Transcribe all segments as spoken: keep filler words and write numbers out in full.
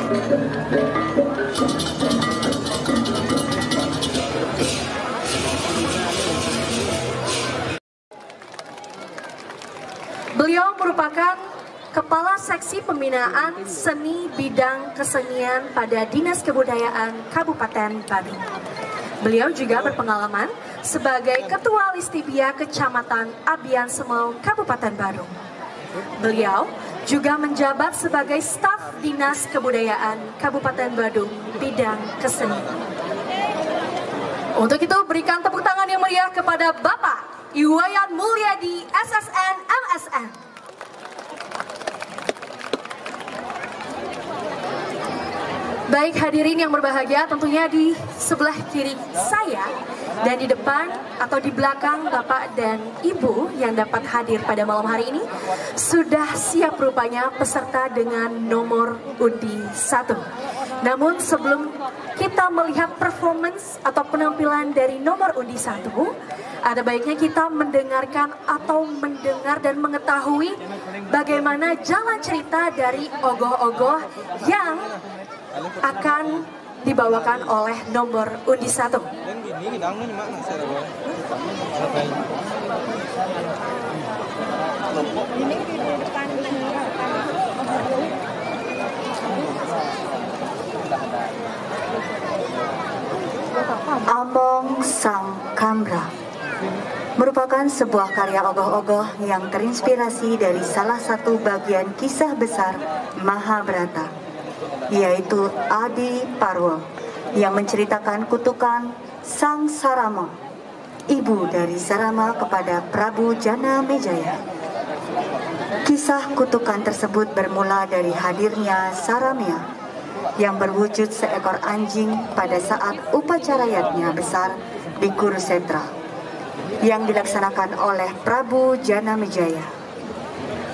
Beliau merupakan Kepala Seksi Pembinaan Seni Bidang Kesenian pada Dinas Kebudayaan Kabupaten Badung. Beliau juga berpengalaman sebagai Ketua Listibia Kecamatan Abian Semau, Kabupaten Badung. Beliau juga menjabat sebagai staf Dinas Kebudayaan Kabupaten Badung bidang kesenian. Untuk itu, berikan tepuk tangan yang meriah kepada Bapak Iwayan Mulyadi, S S N, M S N. Baik, hadirin yang berbahagia, tentunya di sebelah kiri saya dan di depan atau di belakang Bapak dan Ibu yang dapat hadir pada malam hari ini, sudah siap rupanya peserta dengan nomor undi satu. Namun, sebelum kita melihat performance atau penampilan dari nomor undi satu, ada baiknya kita mendengarkan atau mendengar dan mengetahui bagaimana jalan cerita dari ogoh-ogoh yang akan dibawakan oleh nomor undi satu. Among Sang Kamra merupakan sebuah karya ogoh-ogoh yang terinspirasi dari salah satu bagian kisah besar Mahabharata, yaitu Adi Parwa, yang menceritakan kutukan Sang Sarama, ibu dari Sarama, kepada Prabu Jana Mejaya. Kisah kutukan tersebut bermula dari hadirnya Saramya yang berwujud seekor anjing pada saat upacara yadnya besar di Kurusetra yang dilaksanakan oleh Prabu Jana Mejaya.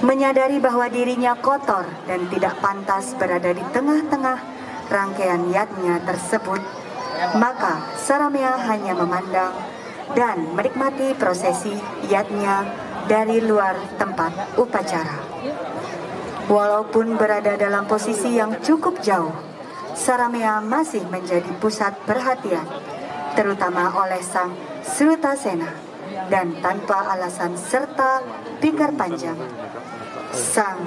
Menyadari bahwa dirinya kotor dan tidak pantas berada di tengah-tengah rangkaian yadnya tersebut, maka Saramya hanya memandang dan menikmati prosesi yadnya dari luar tempat upacara. Walaupun berada dalam posisi yang cukup jauh, Saramya masih menjadi pusat perhatian, terutama oleh sang Srutasena, dan tanpa alasan serta pikir panjang, sang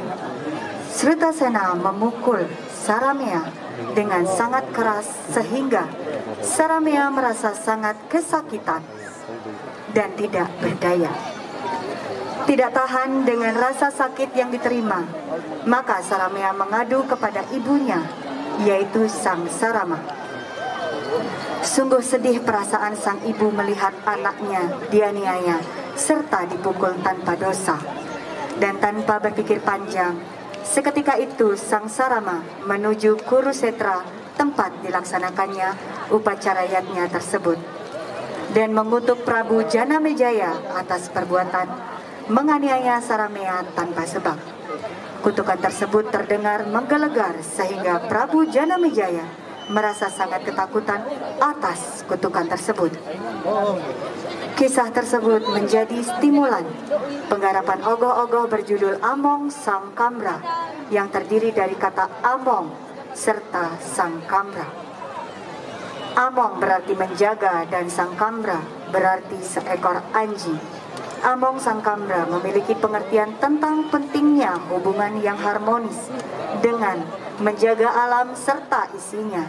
Srutasena memukul Saramya dengan sangat keras sehingga Saramya merasa sangat kesakitan dan tidak berdaya. Tidak tahan dengan rasa sakit yang diterima, maka Saramya mengadu kepada ibunya, yaitu Sang Sarama. Sungguh sedih perasaan sang ibu melihat anaknya dianiaya serta dipukul tanpa dosa. Dan tanpa berpikir panjang, seketika itu Sang Sarama menuju Kurusetra, tempat dilaksanakannya upacara yadnya tersebut, dan mengutuk Prabu Jana Mejaya atas perbuatan menganiaya Saramya tanpa sebab. Kutukan tersebut terdengar menggelegar sehingga Prabu Jana Mejaya merasa sangat ketakutan atas kutukan tersebut. Kisah tersebut menjadi stimulan penggarapan ogoh-ogoh berjudul Among Sang Kamra, yang terdiri dari kata among serta sang kamra. Among berarti menjaga dan sang kamra berarti seekor anjing. Among Sang Kamra memiliki pengertian tentang pentingnya hubungan yang harmonis dengan menjaga alam serta isinya.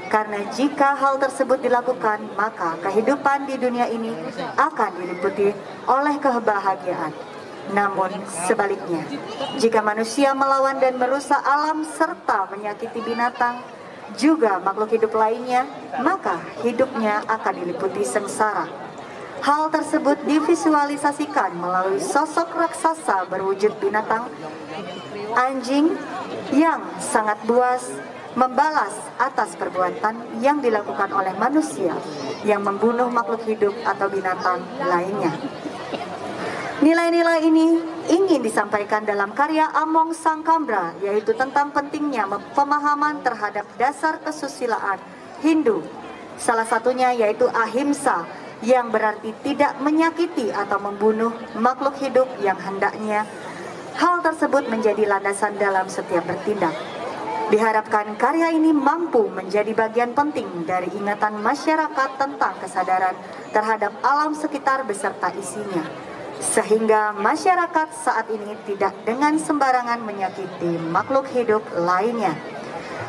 Karena jika hal tersebut dilakukan, maka kehidupan di dunia ini akan diliputi oleh kebahagiaan. Namun sebaliknya, jika manusia melawan dan merusak alam serta menyakiti binatang, juga makhluk hidup lainnya, maka hidupnya akan diliputi sengsara. Hal tersebut divisualisasikan melalui sosok raksasa berwujud binatang, anjing, yang sangat buas membalas atas perbuatan yang dilakukan oleh manusia yang membunuh makhluk hidup atau binatang lainnya. Nilai-nilai ini ingin disampaikan dalam karya Among Sang Kamra, yaitu tentang pentingnya mem- pemahaman terhadap dasar kesusilaan Hindu. Salah satunya yaitu ahimsa, yang berarti tidak menyakiti atau membunuh makhluk hidup yang hendaknya hal tersebut menjadi landasan dalam setiap bertindak. Diharapkan karya ini mampu menjadi bagian penting dari ingatan masyarakat tentang kesadaran terhadap alam sekitar beserta isinya, sehingga masyarakat saat ini tidak dengan sembarangan menyakiti makhluk hidup lainnya.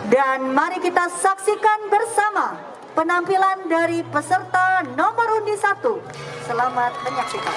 Dan mari kita saksikan bersama penampilan dari peserta nomor undi satu. Selamat menyaksikan.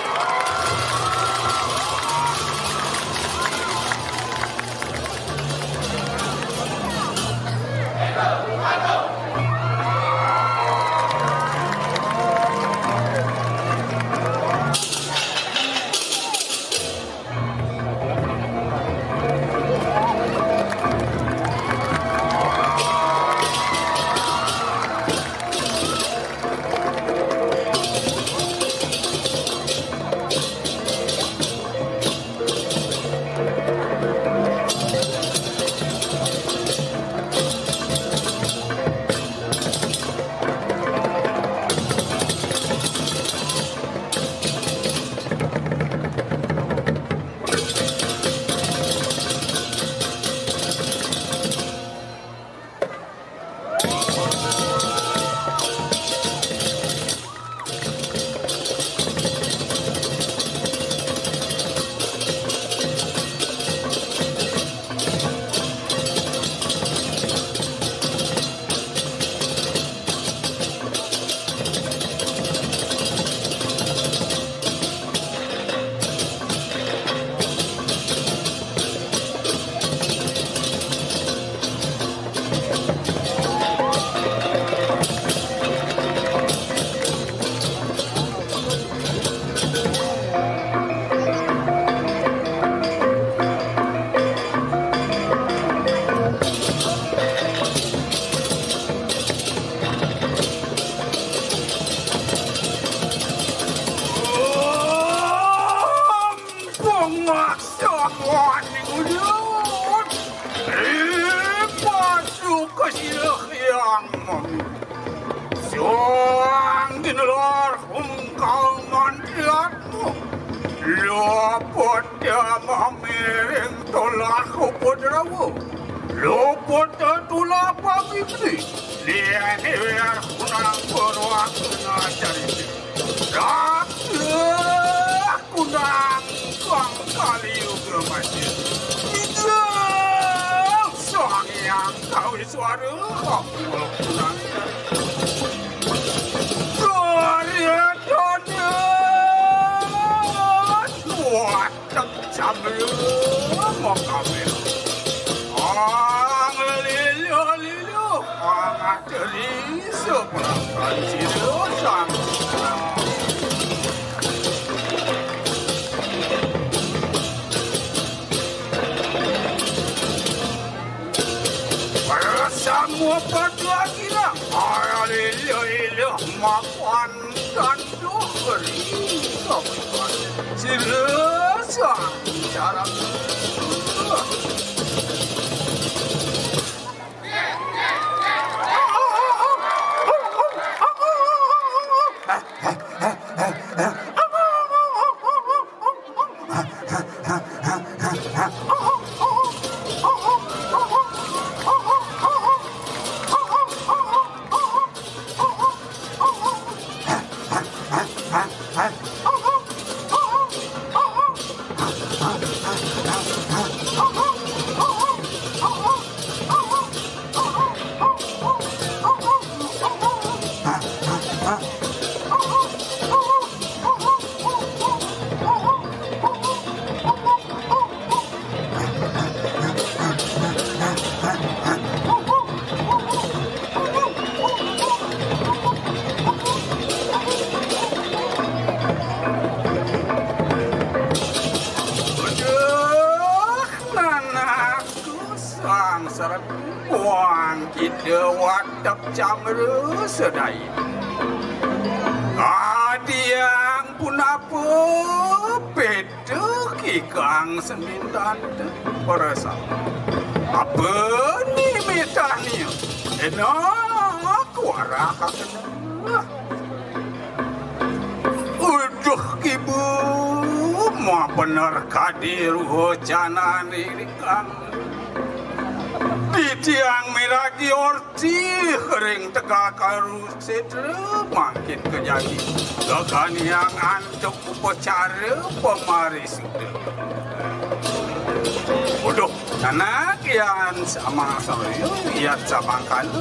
Pangaksawaning ulian, ipasuk ka sila yang mami. Suang ginelar hungkal mantriatmu. Luput ya mamiring tulah upadrawa. Luput tulah pamibdi. Lian iwir kunang purwakuna carita. Raksasa kunang kang kaliuga masih. Ida Sang Hyang Kawiswara, kunang. Karya dana. Wah. Cak Chandra makamen. Ang lilo-lilo, ang ateri seberangkan silusan. Para semua pada kira, ang lilo-lilo makan dan Sira sang cara. Aduh, nanakku sang seret buang kita watak camera sedai. Kadiang punapa peda kikang senintan te perasa. Apa ni mitahnya? Enak warah kena. Uduh kibu, ma bener kadi ruha canan irikan. Di Tiang miragi orti ring tegal Karusétra mangkin kajadi. Leganiang antuk upacara pamarisuda. Waduh, anak yan sama saya, yan samangkana.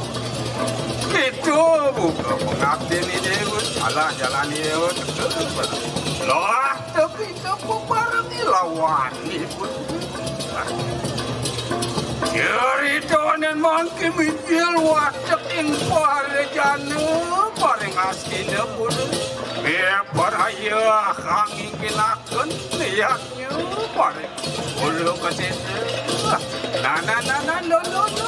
Kita buka pengabdian ni Dewa, salah jalan ni Dewa. Lah, tapi kita bebareng lawan ni pun. Cerita nen mangke mijil watek ing parajana paring astina pun. Biar paraya kang ingkinaken liatnya paring ulu ke situ. Nah, nah, nah, nah, lo, lo, lo.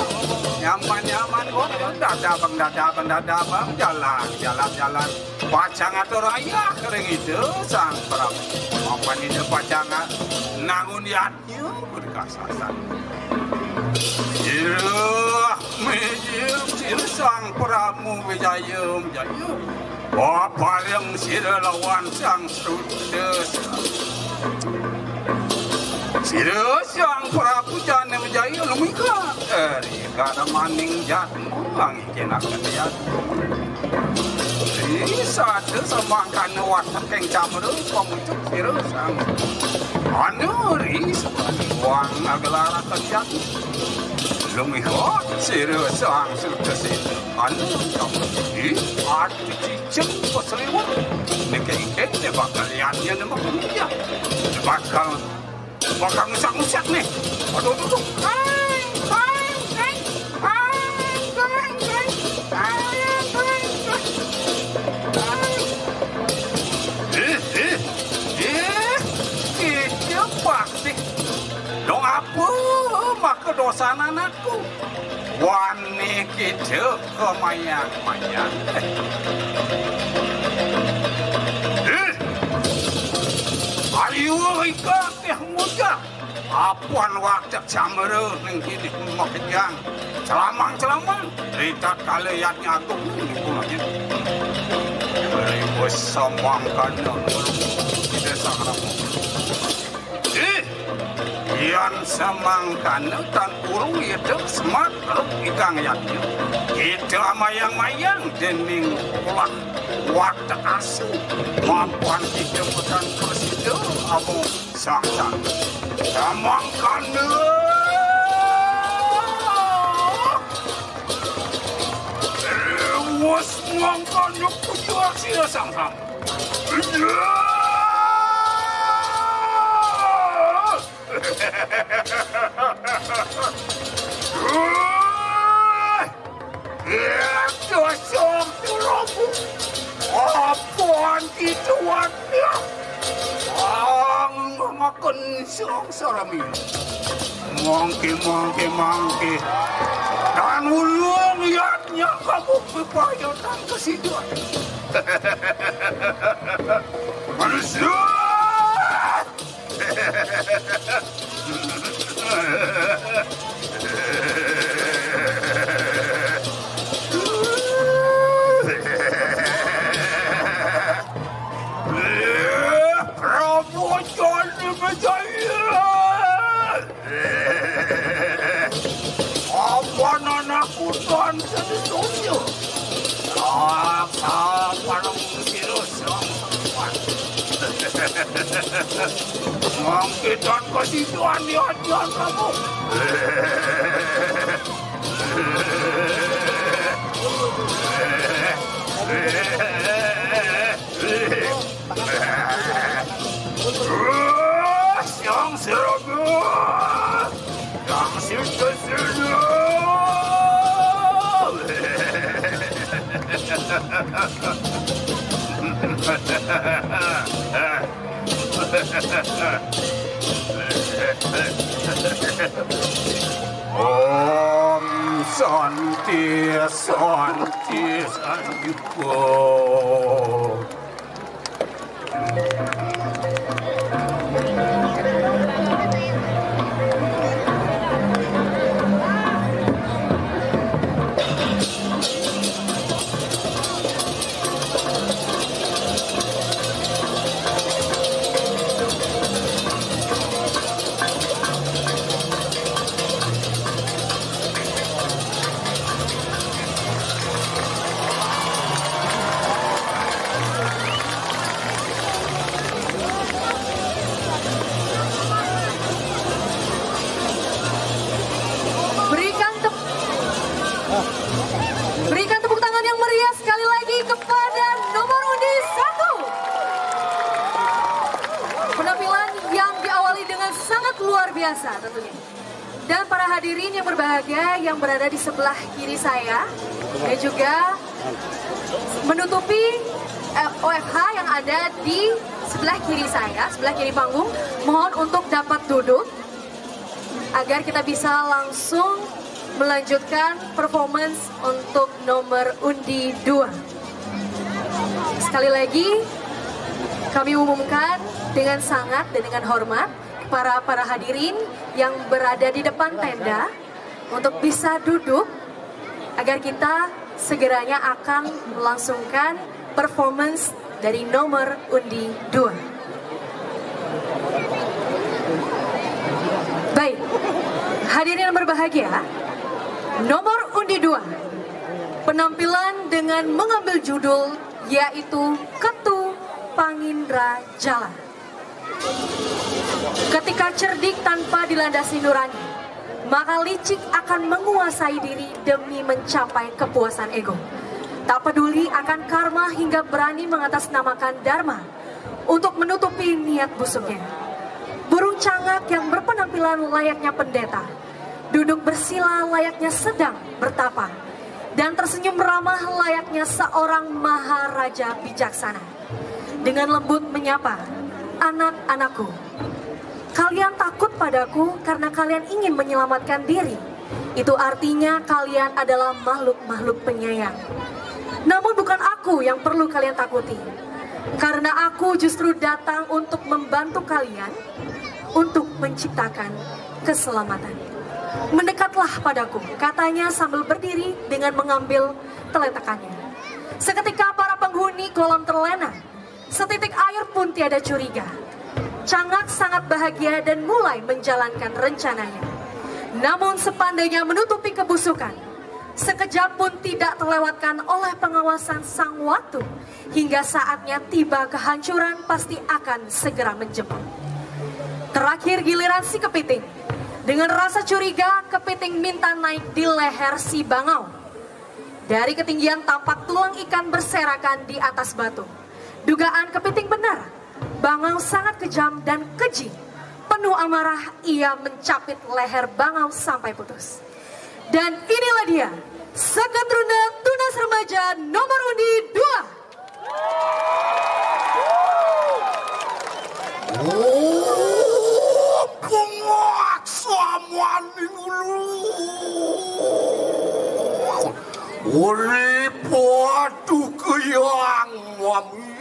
Nyaman, nyaman, kok. Dadabang, dadabang, dadabang. Jalan, jalan, jalan. Pacang atur ayah kering itu, Sang Prabu. Mapan itu pacang nangun yatnya, berkasasan. Sira, mijil, sira Sang Prabu Wijaya, Wijaya. Papareng sira lawan Sang Sruta. Sira Sang Prabu Jana Wijaya lumika. Eri kada maning jatmu, langi kenak ketiak. Ri sada samangkana watek ing camra, pamucuk sira Sang. Anu ri wang agelar ketiak. Lumika sira Sang Sruta. Anu, ri ati Cing pasliwet. Niki ingkit, dia bakal lian, dia nembak dia. Dia bakal, bakal ngusak-ngusak nih. Aduh, aduh, aduh. Hai, hai, hai. Hai, hai, hai. Hai, hai, hai. Hai. Eh, eh, eh. Kita pasti. Dong apa maka dosa anakku? Wani kita kemayang-mayang. Eh. Ayu rika teh muda. Apan waktu camera ning kini makejang. Celamang-celamang. Rita kala yatnya agung ning kulanya. Beri besamang kana kita sangrama. Ih, yan samangkana tan urung yedek semat ruk ikang yatnya. Kita amayang-mayang dening ulah watek asu. Mampuan kita pesan prasida abung sangsan. Samangkana. Wes mangkana puja sira sangsan. Dasar Prabu, apaan itu warnanya? Anggaken sengsara mia. Mangke, mangke, mangke. Dan ulung yatnya kamu bepayotan ke situ. Manusia! Prabu Jani Wijaya. Apa anakku tan sedunia? Apa parang sira sang sempat? Mangkitan kesiduan di hatian kamu. Yang serba, yang sirta-sirta. Om Santi, Santi, Santi. Tentunya. Dan para hadirin yang berbahagia yang berada di sebelah kiri saya dan juga menutupi eh, O F H yang ada di sebelah kiri saya, sebelah kiri panggung, mohon untuk dapat duduk agar kita bisa langsung melanjutkan performance untuk nomor undi dua. Sekali lagi, kami umumkan dengan sangat dan dengan hormat para para hadirin yang berada di depan tenda untuk bisa duduk agar kita segeranya akan melangsungkan performance dari nomor undi dua. Baik, hadirin yang berbahagia, nomor undi dua, penampilan dengan mengambil judul yaitu Ketu Pangindra Jala. Ketika cerdik tanpa dilandasi nurani, maka licik akan menguasai diri demi mencapai kepuasan ego. Tak peduli akan karma hingga berani mengatasnamakan dharma untuk menutupi niat busuknya. Burung cangak yang berpenampilan layaknya pendeta, duduk bersila layaknya sedang bertapa, dan tersenyum ramah layaknya seorang maharaja bijaksana. Dengan lembut menyapa, "Anak-anakku, kalian takut padaku karena kalian ingin menyelamatkan diri. Itu artinya kalian adalah makhluk-makhluk penyayang. Namun bukan aku yang perlu kalian takuti, karena aku justru datang untuk membantu kalian untuk menciptakan keselamatan. Mendekatlah padaku," katanya sambil berdiri dengan mengambil teletakannya. Seketika para penghuni kolam terlena. Setitik air pun tiada curiga. Cangak sangat bahagia dan mulai menjalankan rencananya. Namun sepandainya menutupi kebusukan, sekejap pun tidak terlewatkan oleh pengawasan sang waktu hingga saatnya tiba kehancuran pasti akan segera menjemput. Terakhir giliran si kepiting. Dengan rasa curiga, kepiting minta naik di leher si bangau. Dari ketinggian tampak tulang ikan berserakan di atas batu. Dugaan kepiting benar. Bangau sangat kejam dan keji. Penuh amarah, ia mencapit leher bangau sampai putus. Dan inilah dia, Seketrunda Tunas Remaja nomor undi dua. Oh, penguasa maning ulu. Uri padu keyang mami.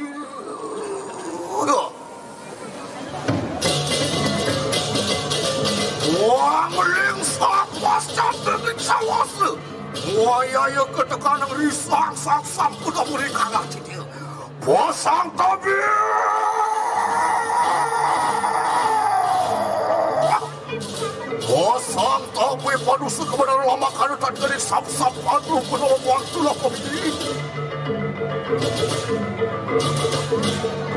Wah, meling sapas cantik sawase. Wah, ya, ya, ketekan risang sang sampun tak boleh kalah cicil. Pasang tabi. Pasang tabi panusu kepada lama kada tak dari sap-sap anu penolong waktu lah pemilih.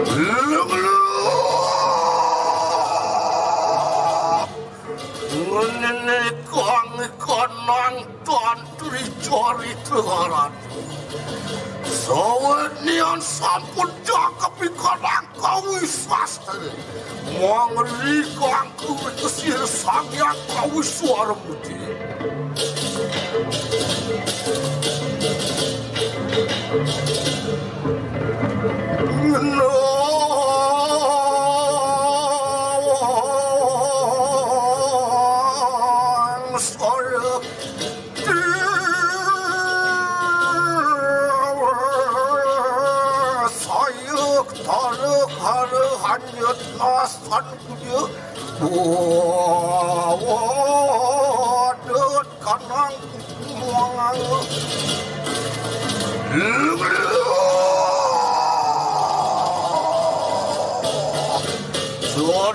Leleng-leleng. Menene kang kanang tantri jari teharan. Sawet nian sampun jangkep ikanang kawi sastra. Mangeri kang kuwi kesir sang yang kawi suara muti. Ngenang saya sayuk tarik hari hanyut nasan kuda. Waduh, kanang muang.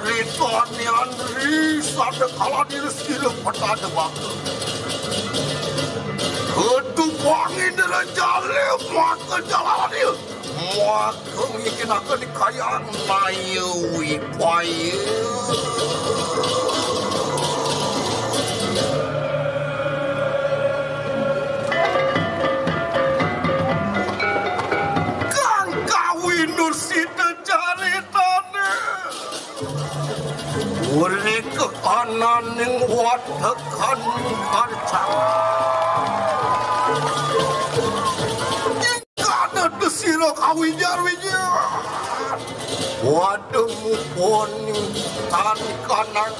Cerita ni Andri sadakala diri sila pada baka. Ketubangi diri jalih maka jalanan dia. Maka mikinakan kayang mayu wipaya. Kang kawin nur sida caritane. Uri ke kanan Ning watekan karcang. Kada desira kawijar-wijar. Waduh, muponing tan kanang.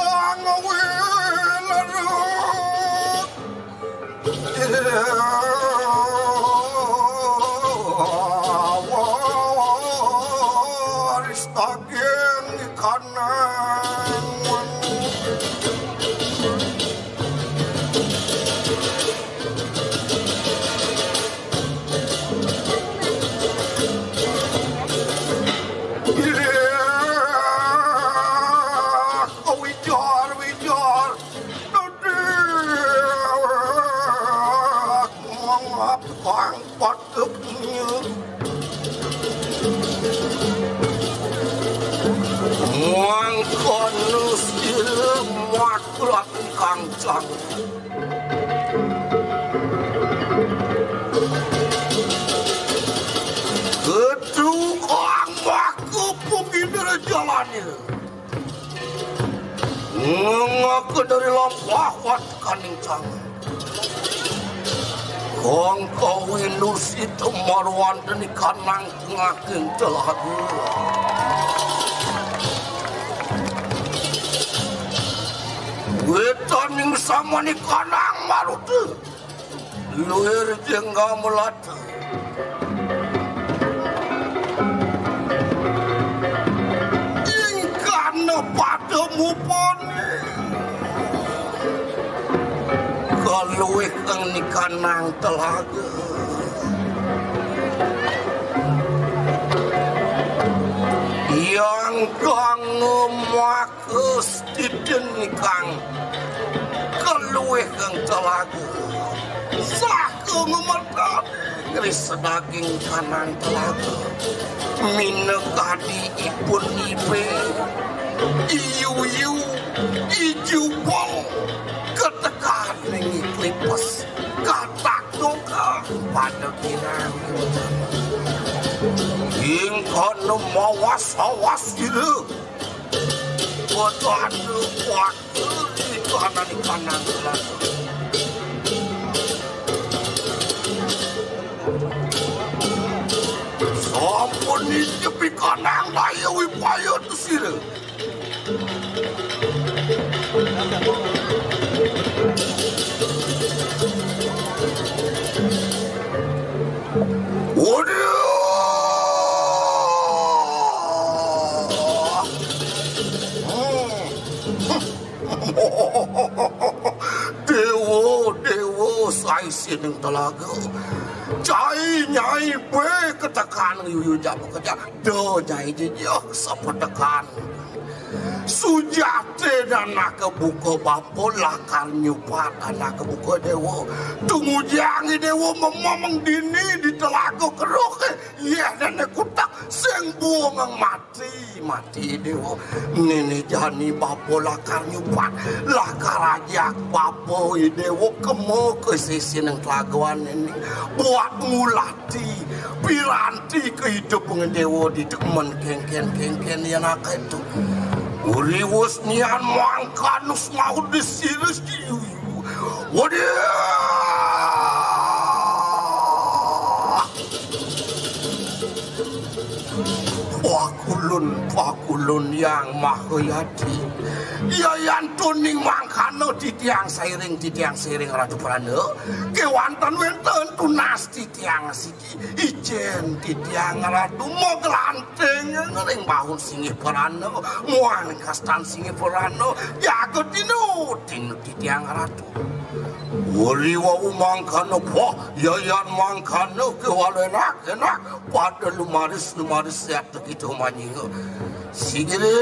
Nang wilerut. Waris daging kanang. Wijar, wijar. Mangap kang patepnya. Mangkana sira maklat kang cang. Ketu kang maka pungindra jalane. Ngengaka dari lampah watekaning tangan. Kang kawin Dursita marwanteni kanang tengahing telaga. Wetaning samane kanang maruta. Luir jengga melata. Ingkana pada mupane. Kaluih kang nikanang telaga. Yang kang ngemak Astiten kang kaluih kang telaga. Saka ngemetani ngris daging kanang telaga. Minakadi ipun ipe. Iyu-yu, ijubel, ketekan ning iklipes. Katak dongkang pada kirang. Ingkana mawas-awas ira. Kuat anu kuat di kanan di kanan. Sampun nitip di kanan daya wipaya tu sira. Waduh. Hmm. Dewa, dewa, sai sining telaga. Cai nyai pe ketekan yuyu jamu kerja. Do nyai jejak sepetekan. Sujate dan nak buka bapa lakar nyupat anak buka dewa. Tungujang dewa memang dini di telaga keruh. Yeh dan kutak sing buang mati. Mati, mati dewa. Nini jani bapa lakar nyupat, lakar ajak bapa i dewa kema ke sisi nang telaguan nini. Buat ngulati piranti kehidupan dewa di temen kengken-kengken yang akai tu. Uriwus nian mangkanus maut di sirus di yuyu. Waduh. Pakulun, pakulun yang maha yati. Yayan tuning mangkana titiang sairing, titiang sairing Ratu Prana. Kewanten wenten tunas titiang siki. Ijen titiang Ratu magelanting ring bahun singgih Prana. Muang kastan singgih Prana. Jaga tinu, tinu titiang Ratu. Uri wau mangkana, wah, yayan mangkana kewala enak, enak. Pada lumaris, lumaris sehat kita manyinga. Sigiri.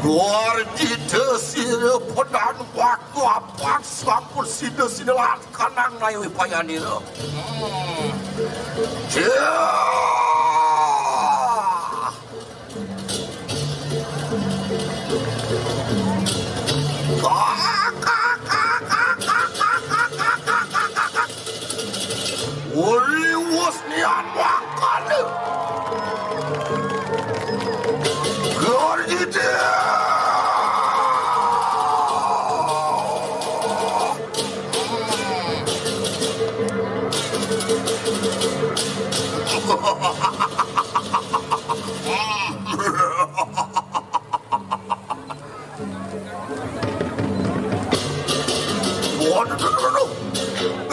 Luar kita sira pedan waktu apat sampun sida-sida lan kanang nayu payanira. Hmm. Cia. Aduh, aduh, aduh, aduh.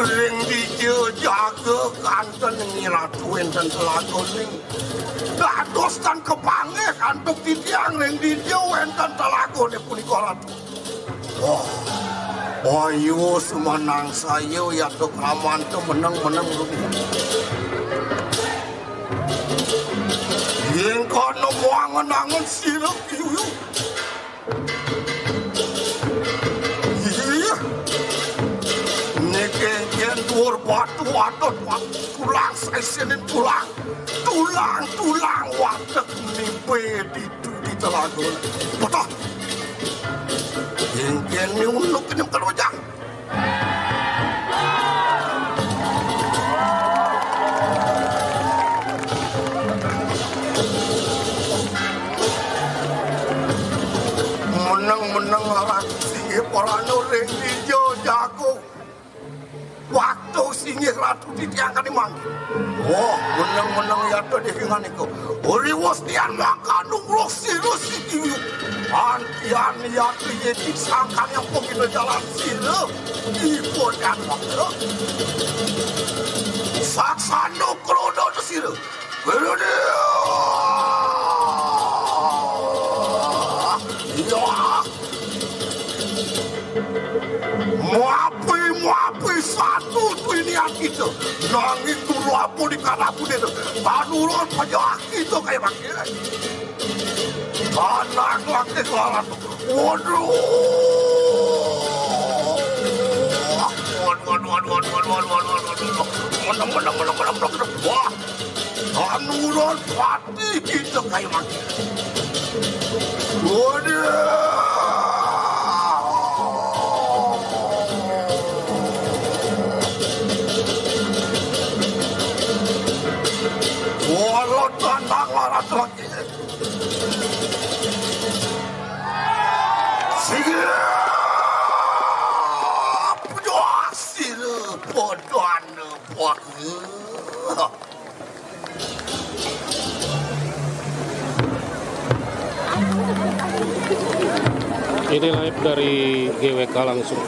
Ring dija jaga kanten ngirat wénten telaga ning. Dados tan kepanggih antuk titiang ring dija wénten telagane punika, Ratu. Wah, ayo sumanang saya yata kramanta meneng-meneng rudi. Yen kana muangen-angen sira, iyu. Iya. Niki yen dhuwur batu, waduh, waduh, tulang, sesinin tulang. Tulang, tulang, waduh, mimpi di, di telaga. Betul. Yen, yen nyunuk ini kalau jang. Meneng-meneng laras singgih parana ring dija jago. Waktu singgih ratu titiang kani manggih. Oh, meneng-meneng yata dehingan iku. Uriwus tian mangkanu roh sirus iki. Antian yata yeti sangkan yang pemina jalan sira. Ibu dan waktu. Saksana krono sira. Iya. Muapi, muapi satu tuh ini kita. Nanging dulu apa di kanaku dia tuh. Tanurun pejah kita kayak makin. Anak laki larat. Waduh. Waduh, waduh, waduh, waduh, waduh, waduh, waduh, waduh, waduh. Menang, menang, menang, menang, menang, menang. Wah. Anuran pati kita kayak mati. Waduh. Walau tandang larat lagi. Siap. Wah, sila podoan. Wah. Ini live dari G W K langsung.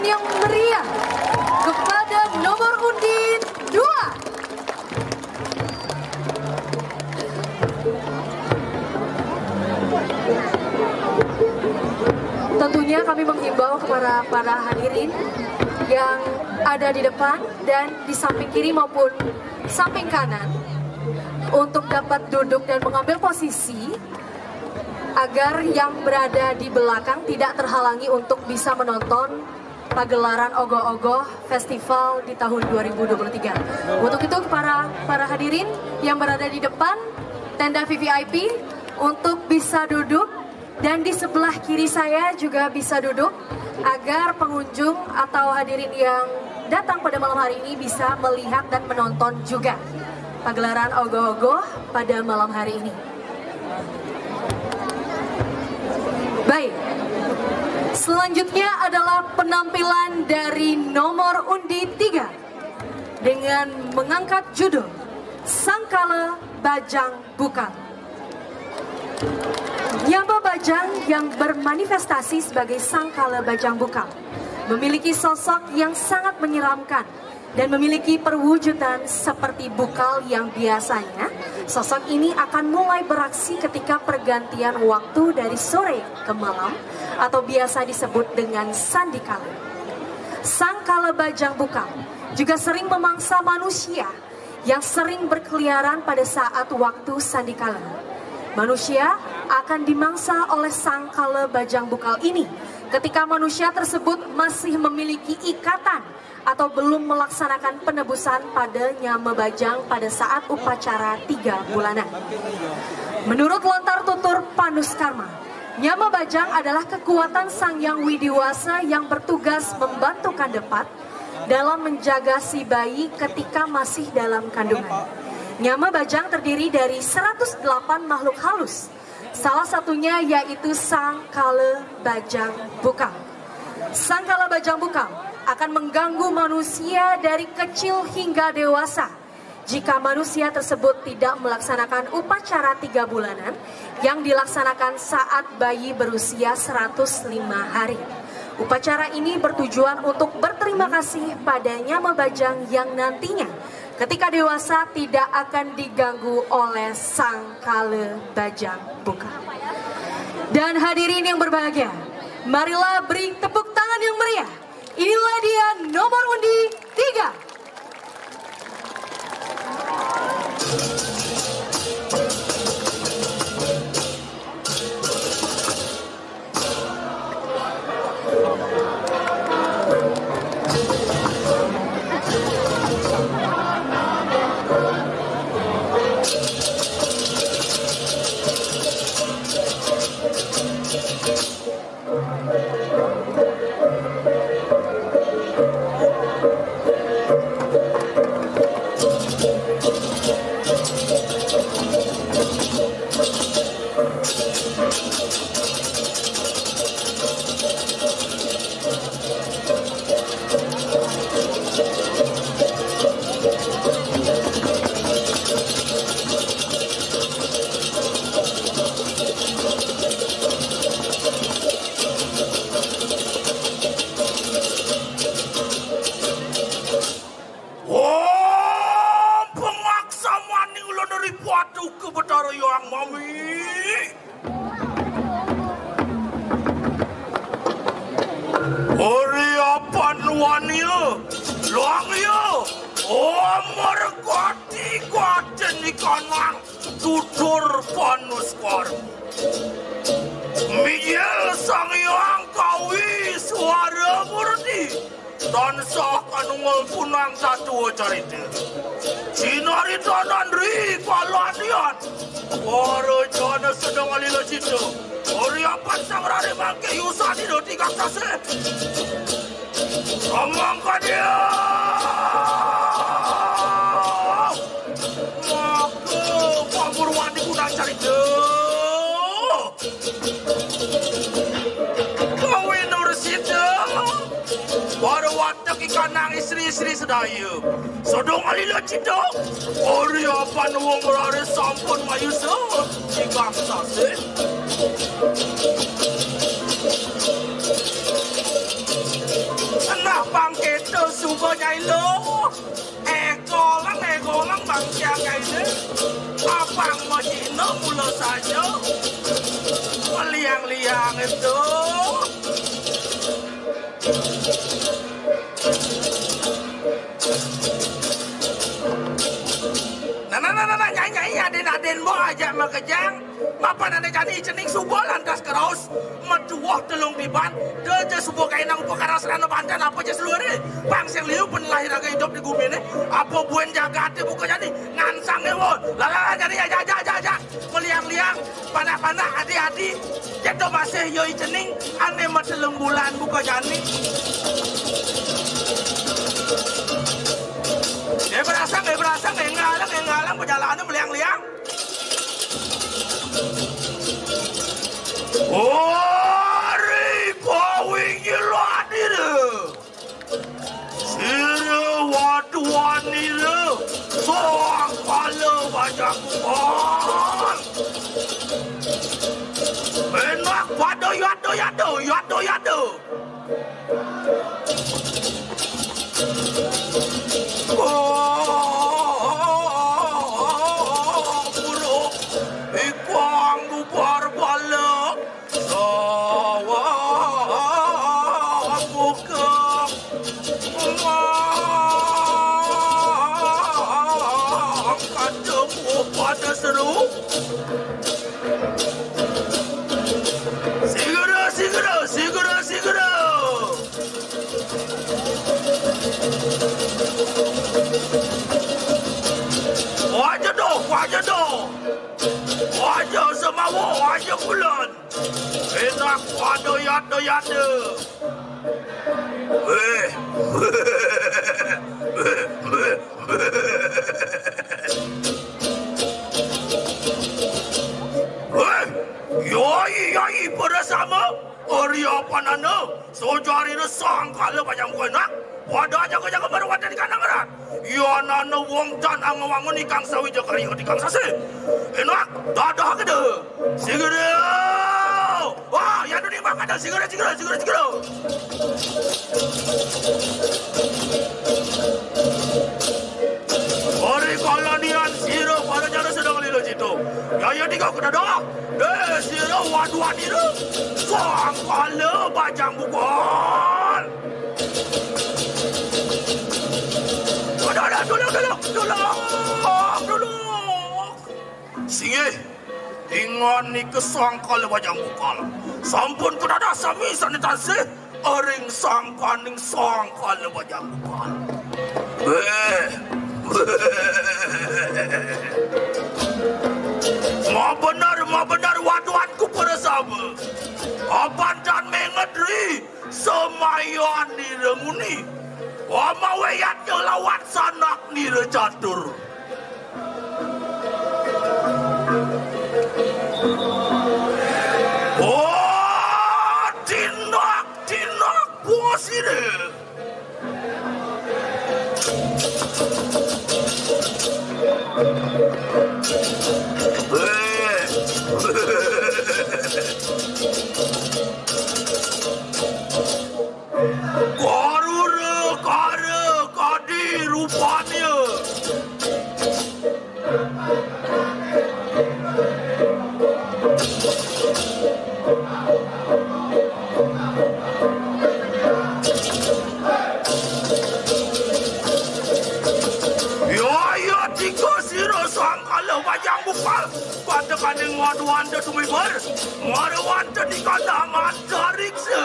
Yang meriah kepada nomor undi dua. Tentunya kami menghimbau kepada para hadirin yang ada di depan dan di samping kiri maupun samping kanan untuk dapat duduk dan mengambil posisi agar yang berada di belakang tidak terhalangi untuk bisa menonton pagelaran Ogoh-Ogoh Festival di tahun dua ribu dua puluh tiga. Untuk itu para para hadirin yang berada di depan tenda V V I P untuk bisa duduk dan di sebelah kiri saya juga bisa duduk agar pengunjung atau hadirin yang datang pada malam hari ini bisa melihat dan menonton juga pagelaran Ogoh-Ogoh pada malam hari ini. Baik. Selanjutnya adalah penampilan dari nomor undi tiga dengan mengangkat judul Sangkala Bajang Bukal. Nyaba Bajang yang bermanifestasi sebagai Sangkala Bajang Bukal memiliki sosok yang sangat menyeramkan dan memiliki perwujudan seperti bukal yang biasanya. Sosok ini akan mulai beraksi ketika pergantian waktu dari sore ke malam atau biasa disebut dengan sandikala. Sangkala Bajang Bukal juga sering memangsa manusia yang sering berkeliaran pada saat waktu sandikala. Manusia akan dimangsa oleh Sangkala Bajang Bukal ini Ketika manusia tersebut masih memiliki ikatan atau belum melaksanakan penebusan pada Nyama Bajang pada saat upacara tiga bulanan. Menurut lontar tutur Panus Karma, Nyama Bajang adalah kekuatan Sang Yang Widiwasa yang bertugas membantu Kandepat dalam menjaga si bayi ketika masih dalam kandungan. Nyama Bajang terdiri dari seratus delapan makhluk halus. Salah satunya yaitu Sang Kala Bajang Bukal. Sang Kala Bajang Bukal akan mengganggu manusia dari kecil hingga dewasa jika manusia tersebut tidak melaksanakan upacara tiga bulanan yang dilaksanakan saat bayi berusia seratus lima hari. Upacara ini bertujuan untuk berterima kasih pada Nyama Bajang yang nantinya ketika dewasa tidak akan diganggu oleh Sang Kala Bajang Bukal. Dan hadirin yang berbahagia, marilah beri tepuk tangan yang meriah. Inilah dia nomor undi tiga. Wah, pengaksamane ulun dari Batu ke Betara Yang Mami. Ori apan wania, luang ya, omor koti koten ikanang, tutur Panus Karma. Mijil Sang Hyang Kawi Suara Murti, tansah kanunggal punang satua carita. Sinarita nandri kalanian. Para jana sedang alila cita. Ori apan sang rare mangke yusani do tiga sasih. Amang kadia. Maka pamurwani punang carita. Kawin nur sida. Para watek ikanang istri-istri sedaya. Sedang alila cita. Ori apan wong rare sampun mayusa. Tigang sasih. Senah pang kita suba nyai lo. Egolang, egolang bangkiang kaini. Abang majina mula saja. Meliang-liang itu. Nah, nah, nah, nah, nah, nyai, nyai, adin, adin, bo aja makejang. Mapan ane jani cening suba lantas keraus. Maduah telung tiban. Deja suba kainang upakara serana banten apa je seluare. Bang sing liu pen lahir aga idup di gumi ni. Apa buen jagate buka jani. Ngansang ewo. Lala jani aja, aja, aja, aja. Meliang-liang. Panak-panak, adi-adi. Jatuh masih yoi cening. Ane matelung bulan buka jani. Eh, berasang, eh, berasang, eh, ngalang, eh, ngalang, perjalanan meliang-liang. Ori kawing iladire. Sira waduanira. Soang pala bajakuan. Enak pada yada-yada, yada-yada. Oh, buruk ikang bubar bala. Sawah buka. Kademu pada seru. Segera, segera, segera, segera. Waduh, yaduh, yaduh. Eh. Eh. Yoi, yoi, pada sama. Ari apanana, sajarina sangkala panjang buana. Pada jaga-jaga baru wonten di kandang rat. Yanana wong tan angawangun ikang sawi jakari ikang sasih. Enak, dadah gede. Sigede. Wah, ya duni makan dah. Sigede, sigede, sigede, sigede. Ari kalanian sira pada jana sedang lila cita. Ya, ya, tiga kena dah. Eh, sira waduan ira. Sangkala bajang bukal. Ada, ada, tolong, tolong, tolong, tolong. Singgih, ingan nika sangkala bajang bukal. Sampun kedadah sami sane tansih ring sangkaning sangkala bajang bukal. Eh. Mabener, mabener waduanku para sahabat. Apan tan menget ri semayan nira nguni. Wamaweyat nyelawat sanak nira catur. Oh, tindak, tindak, bosire. Karura kara kadi rupanya. Ya, ya, tiga sira sangkala wayang bukal. Pada kaning waduan tetumibar. Marawan tenikana mantariksa.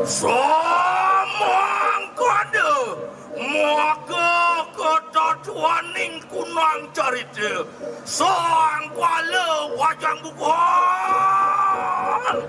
Samangkada maka katatuaning kunang carita Sang Kuala Wajang Bukal.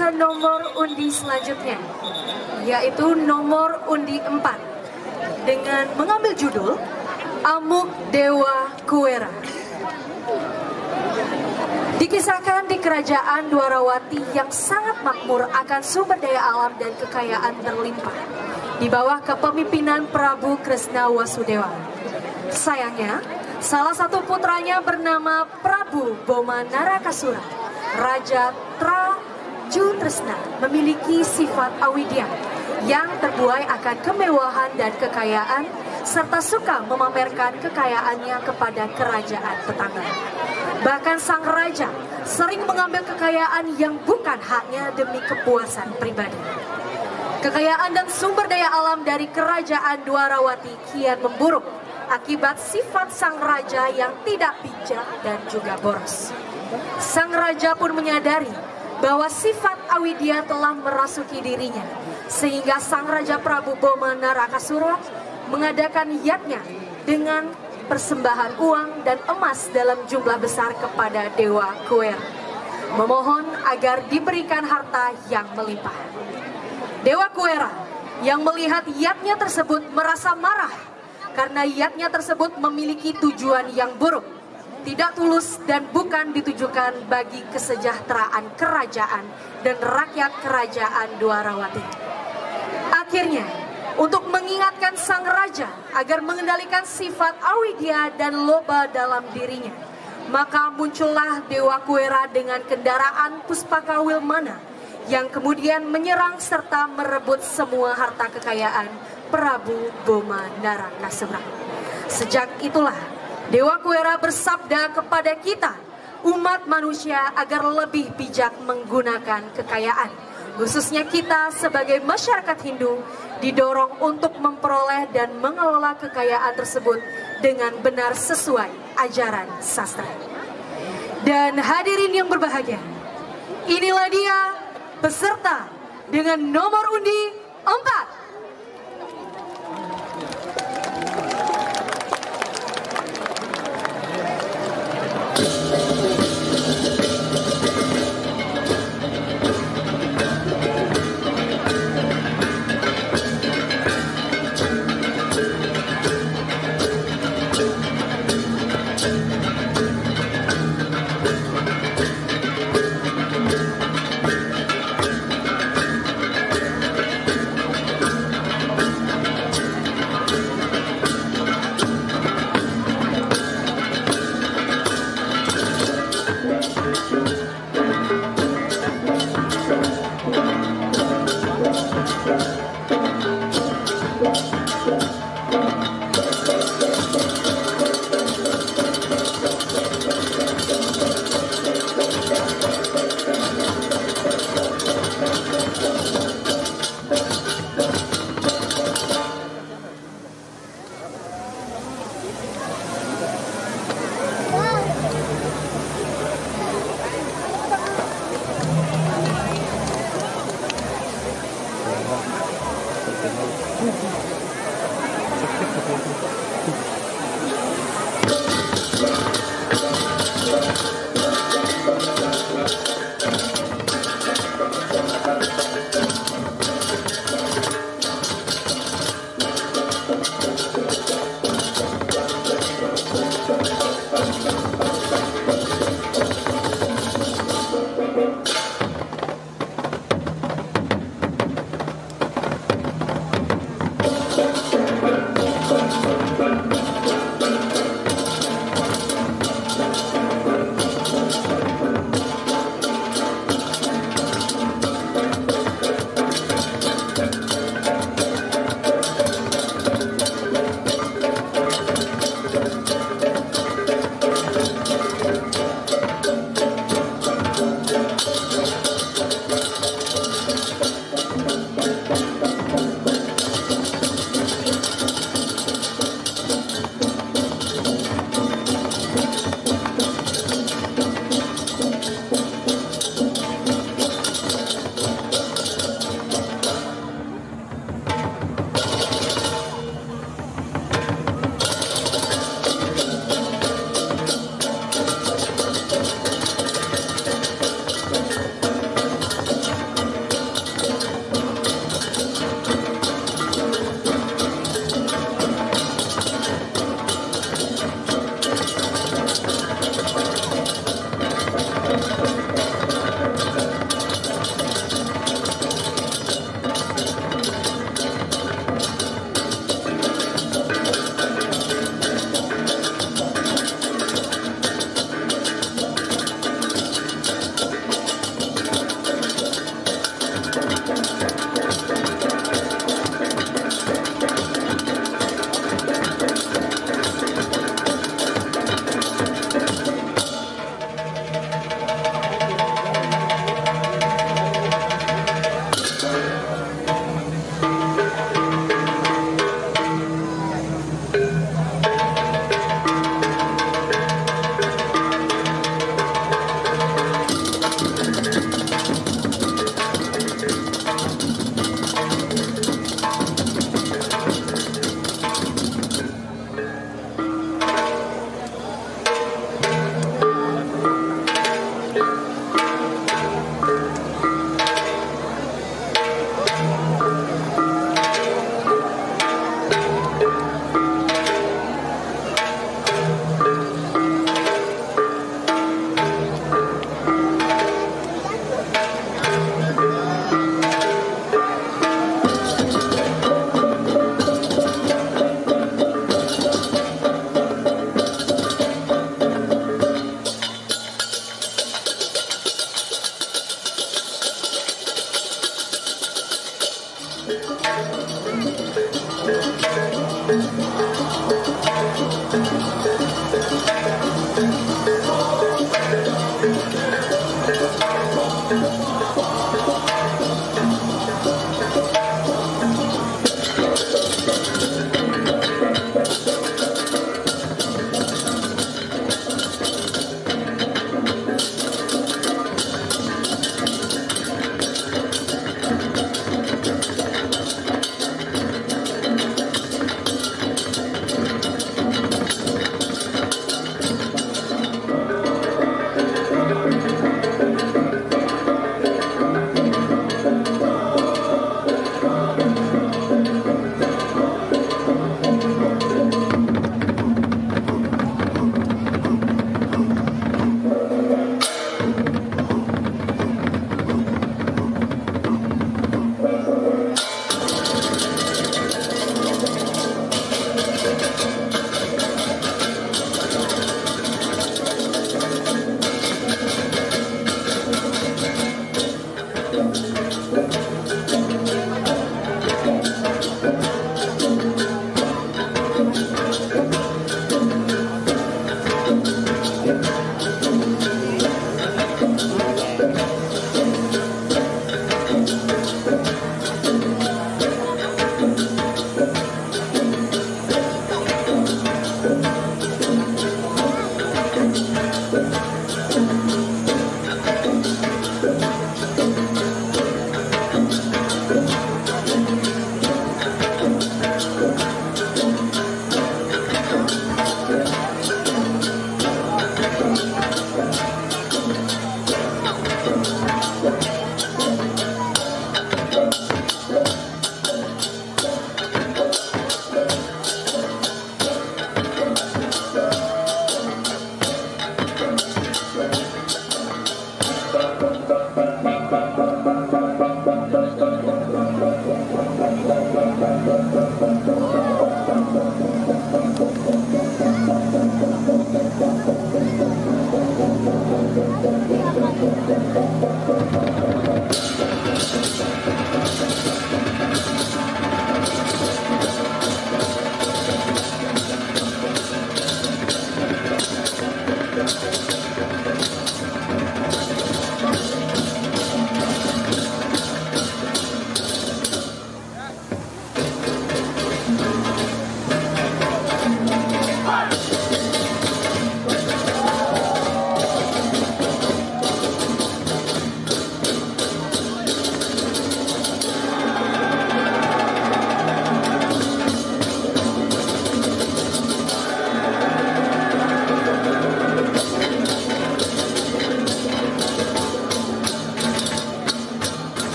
Nomor undi selanjutnya, yaitu nomor undi empat, dengan mengambil judul Amuk Dewa Kuera. Dikisahkan di kerajaan Dwarawati yang sangat makmur akan sumber daya alam dan kekayaan berlimpah, di bawah kepemimpinan Prabu Kresna Wasudewa. Sayangnya, salah satu putranya bernama Prabu Boma Narakasura, Raja Tra Jutresna, memiliki sifat awidya yang terbuai akan kemewahan dan kekayaan, serta suka memamerkan kekayaannya kepada kerajaan tetangga. Bahkan sang raja sering mengambil kekayaan yang bukan haknya demi kepuasan pribadi. Kekayaan dan sumber daya alam dari kerajaan Dwarawati kian memburuk akibat sifat sang raja yang tidak bijak dan juga boros. Sang raja pun menyadari bahwa sifat awidya telah merasuki dirinya, sehingga sang raja Prabu Boma Narakasura mengadakan yadnya dengan persembahan uang dan emas dalam jumlah besar kepada Dewa Kuera, memohon agar diberikan harta yang melimpah. Dewa Kuera yang melihat yadnya tersebut merasa marah karena yadnya tersebut memiliki tujuan yang buruk, tidak tulus, dan bukan ditujukan bagi kesejahteraan kerajaan dan rakyat kerajaan Dwarawati. Akhirnya, untuk mengingatkan sang raja agar mengendalikan sifat awidya dan loba dalam dirinya, maka muncullah Dewa Kuera dengan kendaraan Puspaka Wilmana yang kemudian menyerang serta merebut semua harta kekayaan Prabu Boma Narakasura. Sejak itulah Dewa Kuera bersabda kepada kita, umat manusia, agar lebih bijak menggunakan kekayaan. Khususnya kita sebagai masyarakat Hindu didorong untuk memperoleh dan mengelola kekayaan tersebut dengan benar sesuai ajaran sastra. Dan hadirin yang berbahagia, inilah dia peserta dengan nomor undi empat.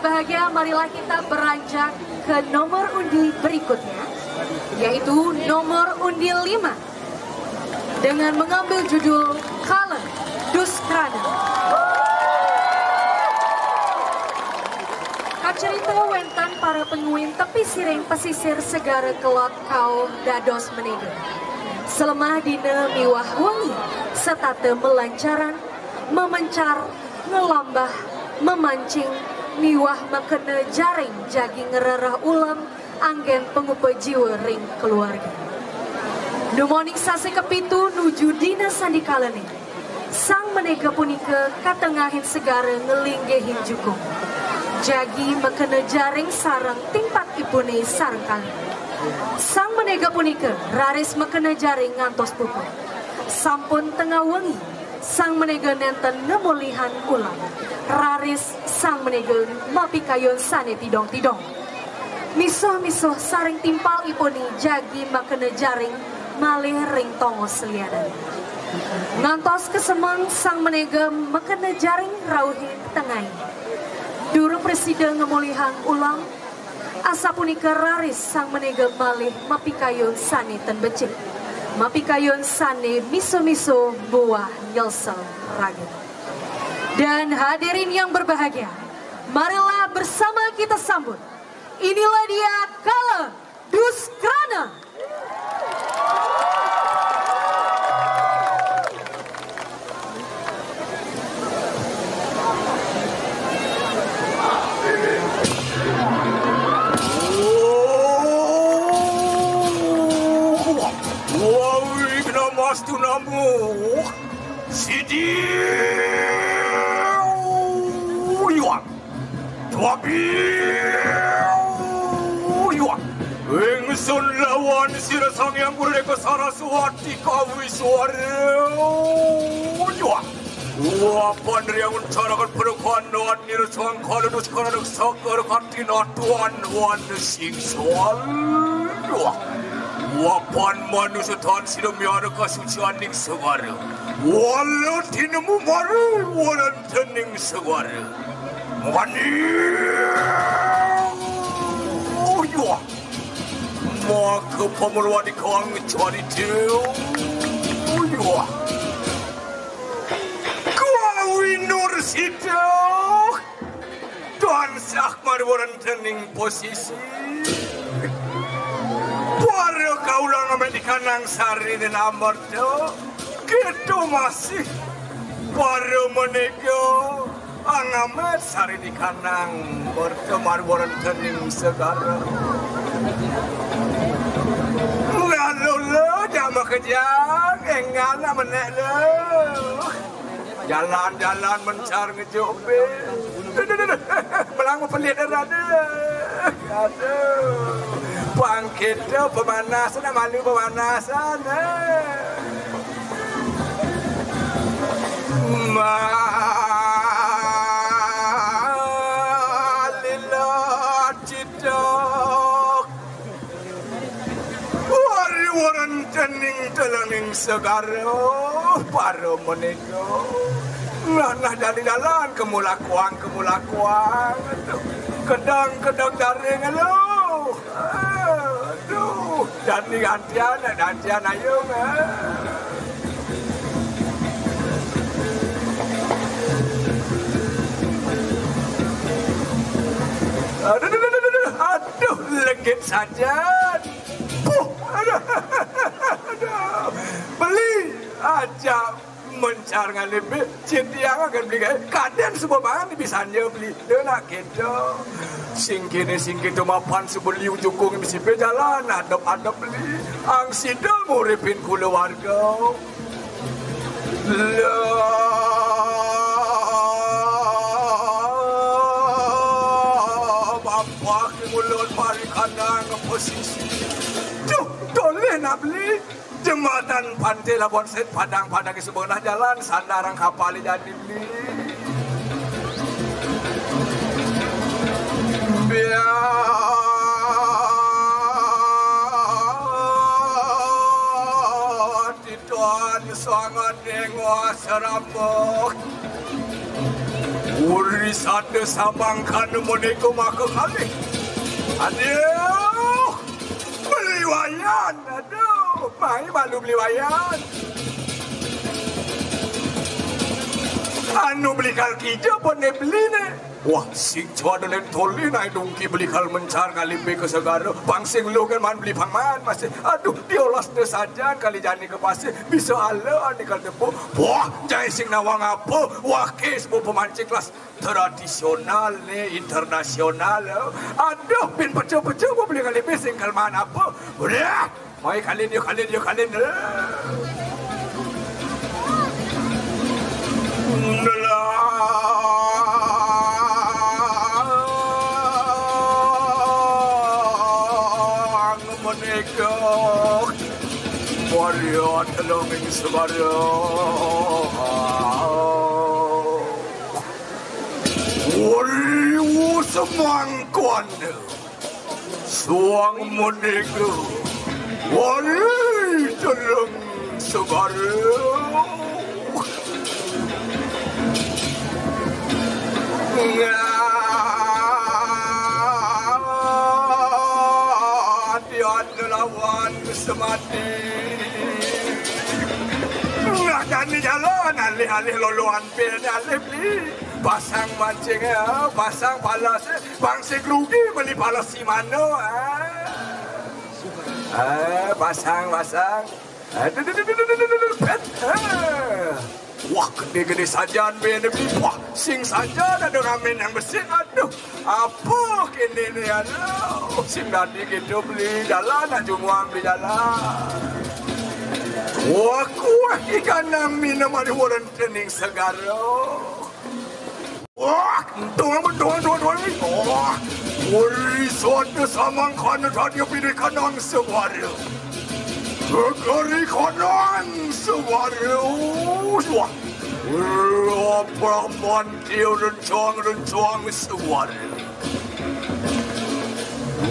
Bahagia, marilah kita beranjak ke nomor undi berikutnya, yaitu nomor undi lima, dengan mengambil judul Kala Duskrana. Kacerita wénten para penguin tepi siring pesisir Segara Kelod kaum dados manéga. Selemah dina miwah wengi, setata malancaran, mamencar, ngelambah, memancing, miwah makena jaring jagi ngrereh ulem anggén pangupa jiwa ring kaluarga. Dumoning sasih kapitu nuju dina sandikalané, sang manéga punika katengahin segara nglinggihin jukung. Jagi makena jaring sareng timpal ipuné sareng kalih. Sang manéga punika raris makena jaring ngantos puput. Sampun tengah wengi, sang manéga nénten ngamolihang ulem. Raris sang manéga mapikayun sané tidong-tidong. Misuh-misuh sareng timpal ipuné jagi makena jaring malih ring tongos lianan. Ngantos ka semeng, sang manéga makena jaring rauhin tengahé. Durung prasida ngamolihang ulem, asapunika raris sang manéga malih mapikayun sané ten becik, mapikayun sané misuh-misuh buah nyelsel raga. Dan hadirin yang berbahagia, marilah bersama kita sambut. Inilah dia Kala Duskrana. Wawigna mastu namo. Sidi. Uyuak. Tuabi. Uyuak. Ingsun lawan sira Sang Hyang Guru Deka Saraswati kawiswara. Uyuak. Wapan riangun carakan perukan wan nira sangkala duskara duskara katinatuan wan singsual. Wapan manusutan sida miara kasucian ning segara. Wala tinemu maru warantening segara. Mani. Uyuak. Maka pamurwadi kang carita. Uyuak. Kawinur sida tansah marwarantening posisi. Para kaula ngamet ikanang sarining amerta, kita masih para manéga angamet sarining kanang amerta marwarantening segara. Lalu lo, jama kejang, enggal nak menek lo. Jalan-jalan mencar ngejuk be. Duh, duh, duh, duh. Belang pelit dah ada. Aduh. Pang kita pemanasan, nak malu pemanasan. Malila citok. Wari warantening telenging segara, para menika. Nah, nah, jalan-jalan, kemulakuang, kemulakuang. Aduh, kedang, kedang jaring, aduh. Aduh, dan digantian, gantian ayo, ah. Aduh, aduh, aduh, aduh, aduh, legit saja. Puh, aduh, aduh. Beli aja mencar ngalih be, citiang akan beli gaya. Kaden suba mangan bisa nya beli. Dia nak kita. Sing kini, sing kita mapan suba liu jukung bisi be jalan. Adep-adep beli. Ang sida nguripin keluarga. Lah, bapak mulut pari kandang posisi. Duh, toleh nak beli. Jembatan Pantai Labuan Sait, padang-padang di sebelah jalan, sandaran kapal jadi beli. Biar Tuan sangat dengwa serambok. Uri sada samangkana menika maka kalih. Aduh, beli Wayan. Aduh, mai malu beli Wayan. Anu beli kal kija pun dia beli ne. Wah, sing cuada lain toli naik dungki beli kal mencar ngalih be ke segara. Pang sing lu kan man beli pang man masih. Aduh, diolas tu saja kali jani ke pasir. Bisa ala ni kal tepu. Wah, jai sing nawang apa? Wah, kes bu pemancing kelas tradisional ni, internasional. Aduh, pin pecah-pecah bu beli kali be sing kal man apa? Udah, mai kalin, yuk kalin, yuk kalin. Nelang menika. Warya telung ing segara. Wariwu semangkon. Suang menika. Wari telung segara. Ngadian lawan semati. Ngadani jalan alih-alih loloan pil alih beli. Pasang mancing ya, pasang palas. Bang si rugi beli palas si mano. Ah. Ah, pasang, pasang. Aduh, aduh, aduh, aduh, aduh, aduh, aduh, pet. Ah. Wah, gede-gede sajan be ne beli. Wah, sing sajan ada ngamen yang besi. Aduh, apa kene ne, aduh. Sing dadi gitu beli jalan aja muang beli jalan. Wah, kuah ikan nang minum ada wonten ing segara. Wah, tuan, tuan, tuan, tuan. Wah, woi, suatu samangkana tadi pidi kanang suara. Gegari kanang suara. Wah, wah, mantil rencang, rencang suara.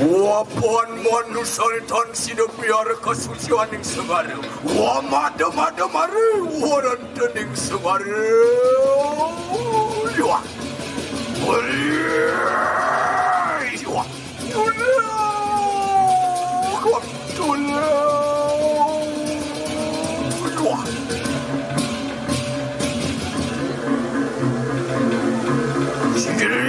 Wapan manusa tan sida biar kasucianing segara. Wa mada-mada mari warantening segara. Wah. Wah. Tulung. Tulung. Wah. Sendiri.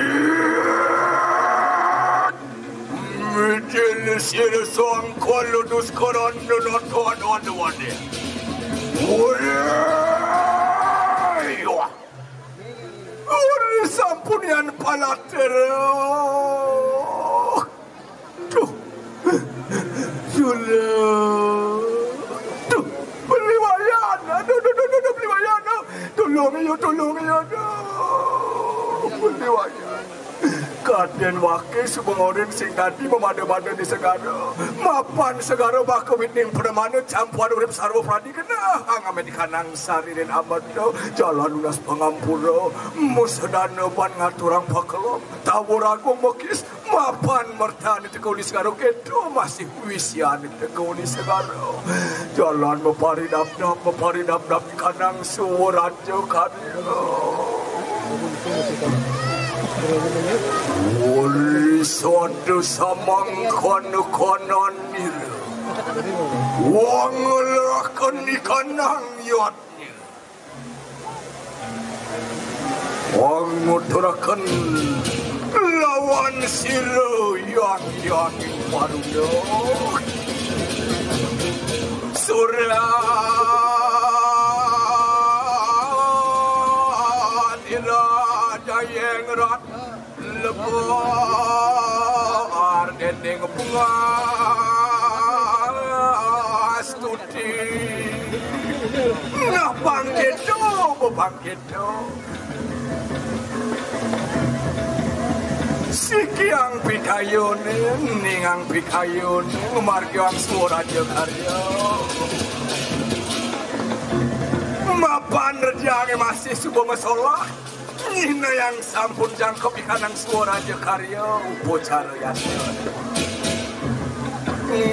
Mijil sira sangka ludus karan nata anawane. Woi, wah. Woi, sampunian palater. Duh. Sudah. Duh, beli Wayan. Aduh, duh, duh, duh, duh, beli Wayan. Aduh. Tulung, ya, tulung, ya, aduh. Beli Wayan. Kadén waké suba ngorin sing dadi mamada-mada di segara. Mapan segara bakawitning pramana campuhan urip sarwa pradi genah. Angamé dikanang saririn amada, jalan nunas pangampura, musedana ban ngaturang pakelem, tawur agung mekis, mapan mertané teka uli segara kéto masih wisiané teka uli segara. Jalan maparidapdap, maparidapdap kanang suwaraja karya. Uli sada samangkana kananira. Wangelaken ikanang yatnya. Panguturaken lawan sira yang yang maruna. Surya dira jayeng rat lebar dening bunga astuti. Nah, bangkit tu, bangkit. Sikiang pikayun, ningang pikayun, margiang swaraja karya. Mapan rejangé masih suba masolah, nyinayang sampun jangkep ikanang swaraja karya, upacara yatna. Ngam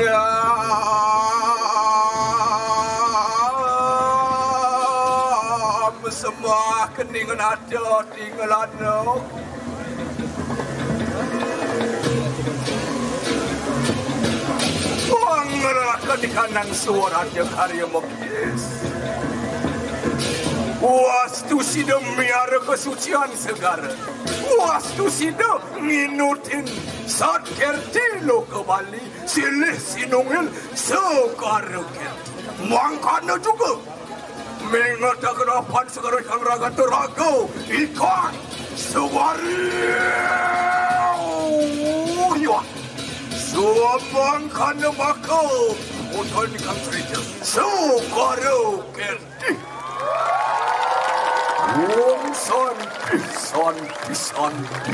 sembah Keningan ada tinggalan no. Wang ngerahkan di kanang suara aja karya mokis. Wastu sida miara kesucian segara. Wastu sida nginutin Sat Kerti Loka Bali silih sinungil segara Kerti. Mangkana juga mengatakan apan segara sang raga teraga ikan sewari. Suapang kana maka utan ikan cerita segara Kerti. Om Santi, Santi, Santi.